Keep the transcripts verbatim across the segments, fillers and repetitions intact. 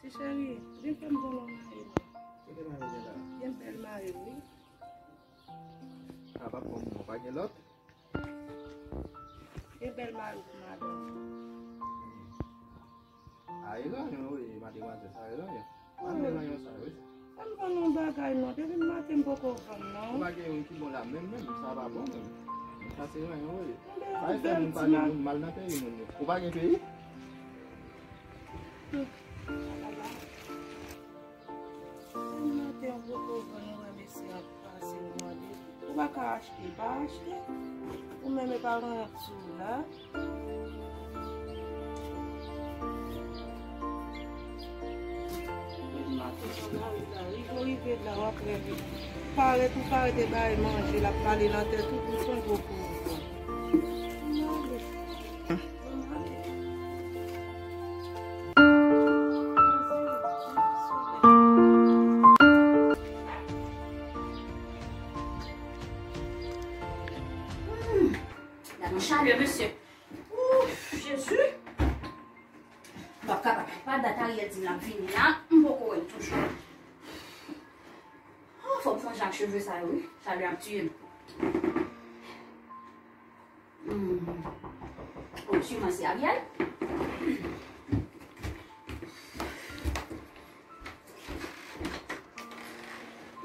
Ti cheri, vin fè m bon non mari mwen. Kote mari w ye la? Gen bèl mari, wi. A, pa pran moun, pa gen lòt? Gen bèl mari pou madanm. A, e ranyon, wi, mademwazèl, sa e ranyon. Pa gen ranyon sa, wi. Pa m vann yon bagay, non. Depi maten, m poko vann, non. Ou pa gen youn ki bon la, menm, menm, sa pa bon, menm. Sa se ranyon, wi. Sa e fè moun pale moun mal nan peyi moun yo. Ou pa gen peyi? Ou pa ka achte, pa achte. Ou menm e pa gen anyen sou ou la. Depi maten, w nan lari la, rive w rive la, w ap rele. Parèt ou parèt e bay manje, l ap pale nan tèt ou, ou son gwo kouri. Hmm. Gad yon chalè, mesye. Ouf, Jezi. M p ap kapab. Pa dat Ariel di m l ap vini a, m poko wè l toujou. Oh, fò m fè yon jan ak cheve sa yo, wi. Chalè ap tiye m. Hmm. Oh, siman se Ariel.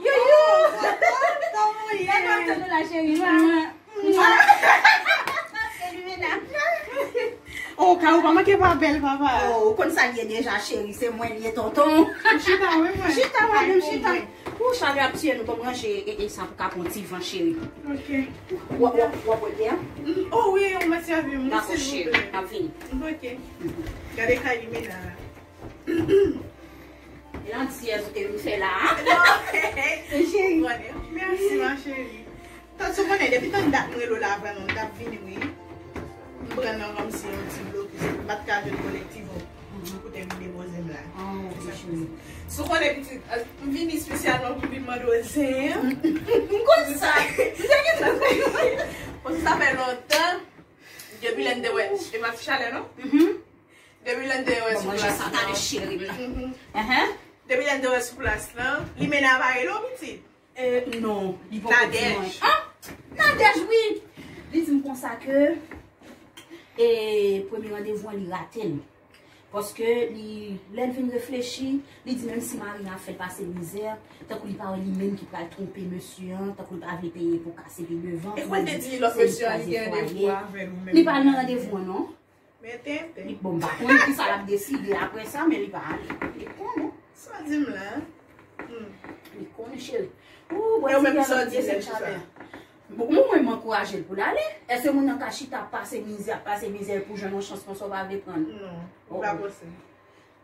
Yo, yo! Kòman w ye? Kòman w ye? Kòman w ye la, cheri? Mwa. Mwa. Se Lumena. Oh, Karo pa manke pa bèl, papa. Oh, ou konn sa l ye deja, cheri. Se mwen l ye, tonton. Chita, wi, mwen. Chita, madanm, chita. Ou, chalè ap tiye nou, ban m ranje e, e sa pou ka pran ti van, cheri. Ok. W ap, w ap, w ap wete a? Mm, oh wi, ou mèt sèvi m, silvouplè. Dakò, cheri, m ap vini. Ok. Gade kay Limena a. E landyè ou te vin fè la a? Non. Cheri. Mèsi, ma chérie. Tan sou konnen, depi tan dat mwen rele w la, vrèman, m t ap vini, wi. M pran nan kòmsi yon ti blokis. M pa t ka jwenn kolektif pou te vin depoze m la. Ah, ok, cheri. Sou konnen, pitit, m vini espesyalman pou vin mande w zen. M konn sa. M te gentan konn. Paske sa fè lontan. Depi lè n te wè, e pa ti chalè, non? Mhm. Depi lè n te wè sou plas la. Manje sa talè, cheri m nan. Mhm. Depi lè n te wè sou plas la, Limena pa rele w, pitit? Eh, non, li poko di mwen. Nadège. Ah, Nadège, wi. Li di m konsa ke, eh, premye randevou an, li rate l. Paske li, lè l vin reflechi, li di menm si Maria ap fè l pase mizè, tankou li pa wè li menm ki pral twonpe mesye an, tankou li pa vle peye pou kase pi devan. E pou li te di lòt mesye an li gen randevou avè l ou menm. Li pa nan randevou an, non. Men tenten. Li, bon, m pa konnen kisa l ap deside apre sa, men li pa ale. Li konnen. Sa w di m la? Hmm. Li konnen, cheri. Ou, bwè ti vè l ap deside chalè. Bon, mwen, mwen, m ankouraje l pou l ale. Èske moun nan ka chita ap pase mizè, ap pase mizè pou jwenn yon chans konsa w pa vle pran l? Non, li pa posib.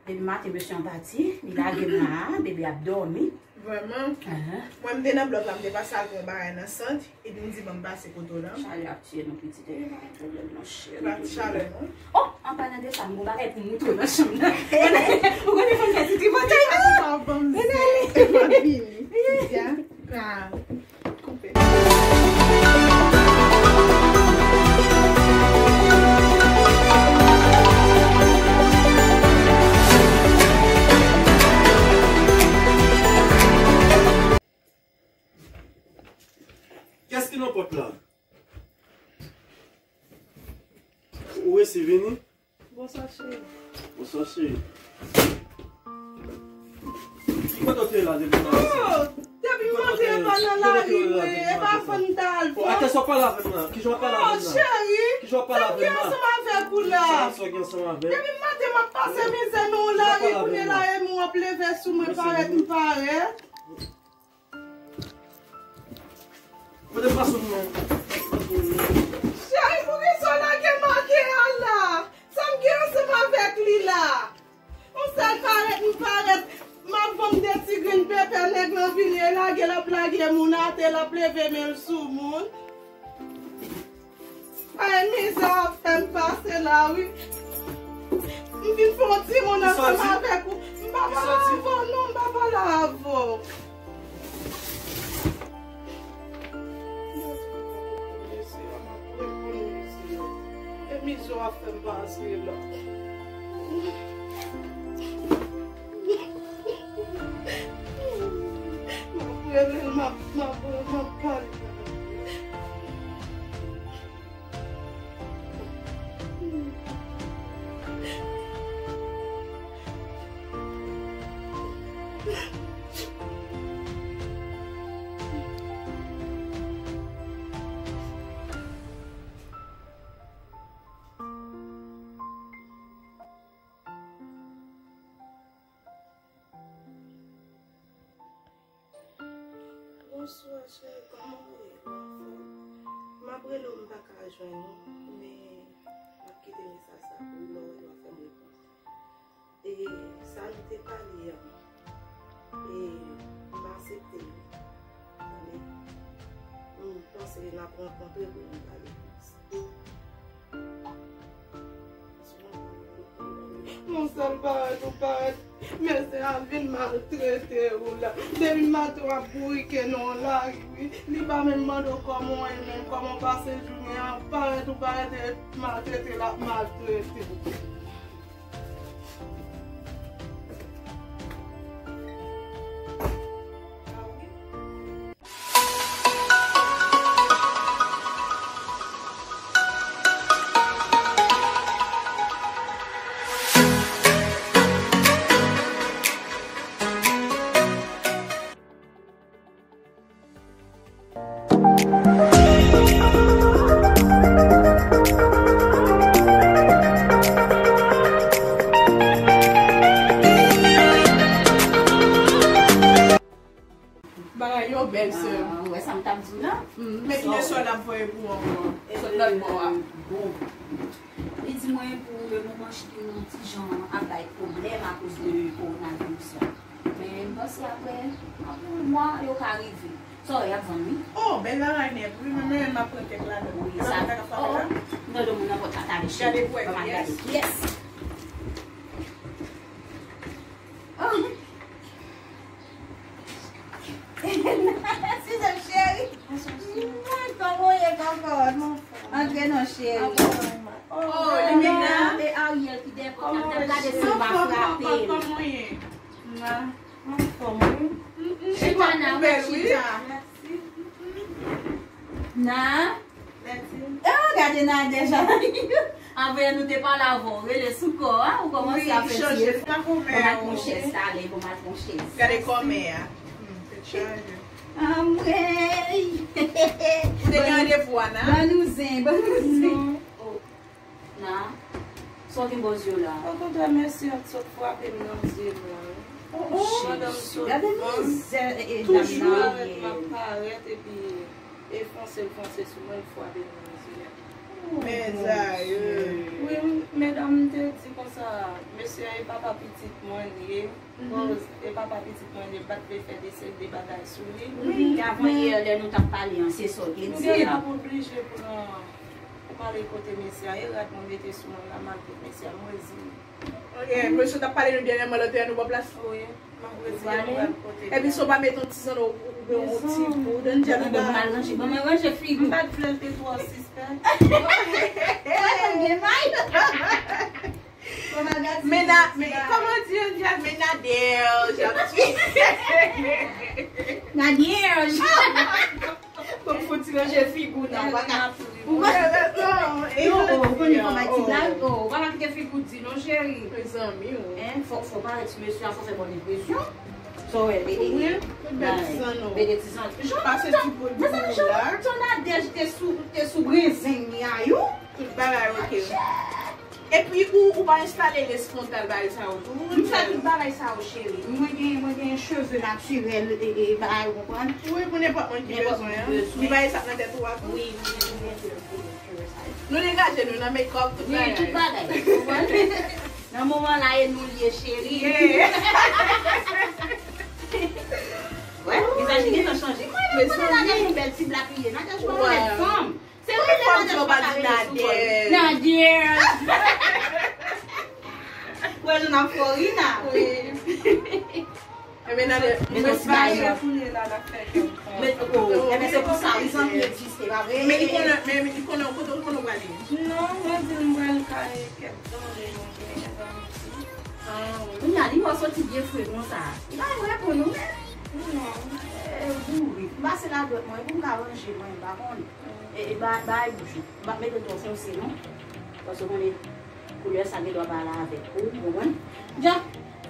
Depi maten, mesye an pati, li lage m la, bebe ap dòmi. Vrèman? Ahan. Mwen, m te nan blòk la, m te pase al pran yon bagay nan sant, epi m di, "Ban m pase kote w la." Chalè ap tiye nou, pitit, e pa gen pwoblèm, non, cheri. Pa ti chalè, non. Oh, an palan de sa, m gon bagay pou m moutre w nan chanm nan. Ou konnen fò m fè ti tripotay tou. Ban m zen, m ap vini. Jodi a. Ah. Koupe. Kiyès ki nan pòt la? Ou resi vini? Bonswa, cheri. Bonswa, cheri. Ki kote w te ye la depi talè sa? Oh, depi maten an pa nan lari mwen, e pa fanm m t al vann. Atè sa w pale avè m la? Kijan w pale avè m la? Oh, cheri, sa m gen ansanm avèk ou la? Sa w gen ansanm avè m? Depi maten m ap pase mizè nan yon lari, kounye la e mwen w ap leve sou mwen, parèt m parèt. Mete fason m nan. Cheri, poukisa w lage Matea la? Sa m gen ansanm avèk li la? Yon sèl parèt m parèt, m ap vann de ti grenn pepè, nèg lan vini, e lage l ap lage moun atè, l ap leve men l sou moun. Ay, mizè w ap fè m pase la, wi. M vin fè yon timoun ansanm avèk ou. M pa pale avè w, non, m pa pale avè w. E mizè w ap fè m pase la. Bonswa, cheri, kòman w ye? Ou anfòm? M ap rele w, m pa ka jwenn ou, men m ap kite mesaj sa pou ou, lè w wè l, w a fè m repons. E sa nou te pale an, e m aksepte l. Tande? M panse n ap rankontre pou nou pale plis. Yon sèl parèt ou parèt, mesye a vin maltrete w la. Depi maten w ap bourike nan yon lari, wi. Li pa menm mande w kòman w ye menm, kòman w pase jounen an. Parèt ou parèt e maltrete l ap maltrete w. Bagay yo bèl, sè m. Ah, ou wè sa m t ap di w la? Mm. Men ki leson n ap voye pou w ankò? Sot lòt bò a. Bon. Li di mwen pou lemoman Chili yon ti jan ap bay pwoblèm akoz de kowonaviris la. Men m panse apre, apre yon mwa, yo ka rive. Sa w wè, y ap vann, wi. Oh, bèl bagay nèt. Wi, men, men, m ap pran kèk ladan. Wi, sa. Sa ka fè la? M tande moun nan pòt la, talè, cheri. Gade pou wè kiyès. Kiyès? Oh. Suzanne, cheri. Kòman w ye, kòkòt? Antre non, cheri. Oh, Limena. E Ariel ki dèyè pòt la, m t ap gade si l pa frape l. Kòman w ye? Anfòm, wi. Chita, Nana, chita. Nan. Mèsi. Ah, gade Nadège. Avè nou te pale avè w, rele sou kò a, ou kòmanse ap fè ti efò. Bon, m al pran chèz talè, bon, m al pran chèz. Gade kòmè a. Hmm, tèt chaje. Anmwey. Ou te gen randevou a, Nan? Ban nou zen, ban nou zen. Non. Nan, sa w gen bò zye w la? Okontrè, mesye a t sot frape m nan zye m la, wi. Oh, oh. Pandan m sot vann, toujou m ap parèt, m ap parèt, epi e fonse l fonse sou mwen, l frape m nan zye a. Oh, mezanmi. Wi, medam, m te di konsa, mesye a e papa pitit mwen li ye. Bon, e papa pitit mwen li, m pa t vle fè de seri de bagay sou li. Wi, avan yè, lè nou t ap pale an, se sa w te di l. M gen dwa oblije pran, pou m ale kote mesye a, e rad mwen mete sou mwen la, m al kot mesye a, m reziye. Ok, mesye w t ap pale nou dènyèman, lòt yè nou pran plas. Wi, m ap reziye, m pral kote. Epi si w pa mete yon ti zanno oubyen yon ti poud, yon djèl ou pa. Bon, m al ranje, ban mwen ranje figi w. M pa t vle l te twò sispèk. Mwen konn gen may. Men na, men, kòman di an dyal? Men Nadège ap di. Nadège. Bon, fouti ranje figi w nan, ou pa ka. Ou pa, non, ou konnen kòman ti blag, oh, ou pa ka kite figi w di non, cheri. Mezanmi, oh. Hein, fò, fò parèt sou mesye a, fò fè bòn enpresyon. Sa w wè, bebe. Wi, bèl ti zanno. Bebe ti zanno. Pase ti poud pou ou la. Jan Nadège te sou, te sou brenzeng li a, yo. Tout bagay ok. Epi ou, ou pa enstale les frontal bagay sa yo tou? M fè tout bagay sa yo, cheri. Mwen gen, mwen gen cheve natirèl, e, e, bagay, ou konprann? Wi, pou nenpòt moun ki bezwen, an. Li bay sa nan tèt ou a tou? Wi, wi, wi, wi, wi, wi, wi, wi. Nou degaje nou nan makeup, tout bagay. Wi, tout bagay. Ou konprann? Nan moman la, e nou l ye, cheri. Yeah. Wè, vizaj li gentan chanje. Mwen, mwen, mwen, Nadège, yon bèl ti blak li ye. Nadège pa yon lèd fanm. Se vre, lè Nadège pa ka rele sou kò l. Nadège. Wè, nou nan Florida. Wi. Enben, Nadège, mwen pa ye kounye la, n ap fè kèk tan. Men, oh, enben, se pou sa, wi, zanmi egziste, pa vre? Men li konnen, men li konnen kote ou konnen w prale. Non, mwen di l mwen pral kay kèk zanmi mwen genyen nan Ayiti. Ah, wi. Kounye a, li wè w soti byen fre konsa. Li pa menm reponn ou menm. Non. Eh, boure. M pase la dwèt mwen, pou m ka ranje mwen, m pa konnen. E, e, ba, bay bouch ou. M p ap mete l twò fonse, non. Paske w konnen koulè sa gen dwa pa ale avèk ou, ou konprann? Dja.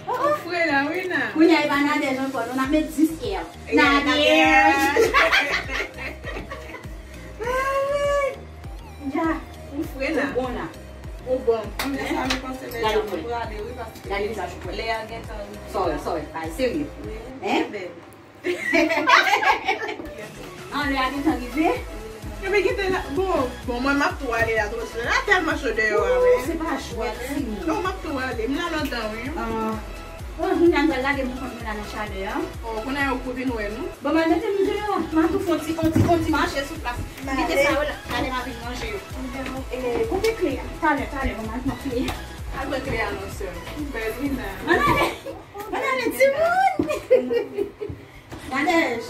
Oh, oh. Ou fre la, wi. Kounye a e pa Nadège ankò, nou n ap met dis R. Nadège. Dja. Ou fre la. Ou bon la. Ou bon. Mwen sa mwen panse lè a mwen prale wi paske lè a gentan rive. Sorry, sorry, pa serye. Hein? An, lè a gentan rive. Epi kite la. Bon, bon, mwen m ap tou ale la tou paske la tèlman cho deyò a men. Se pa jwèt timoun. Non, m ap tou ale. M la lontan wi. Ah. Bon, jounen an pral lage m pou kont mwen la nan chalè an. Oh, kounye a yo pou vin wè nou. Bon, m al mete m deyò. M a tou fè yon ti, yon ti, yon ti mache sou plas. Kite sa yo la. Talè m a vin ranje yo. Eh, kote kle a? Talè, talè, bon, m al pran kle a. Al pran kle a non sè. Ou bèl wi nan. Ann ale. Ann ale timoun. Nadège.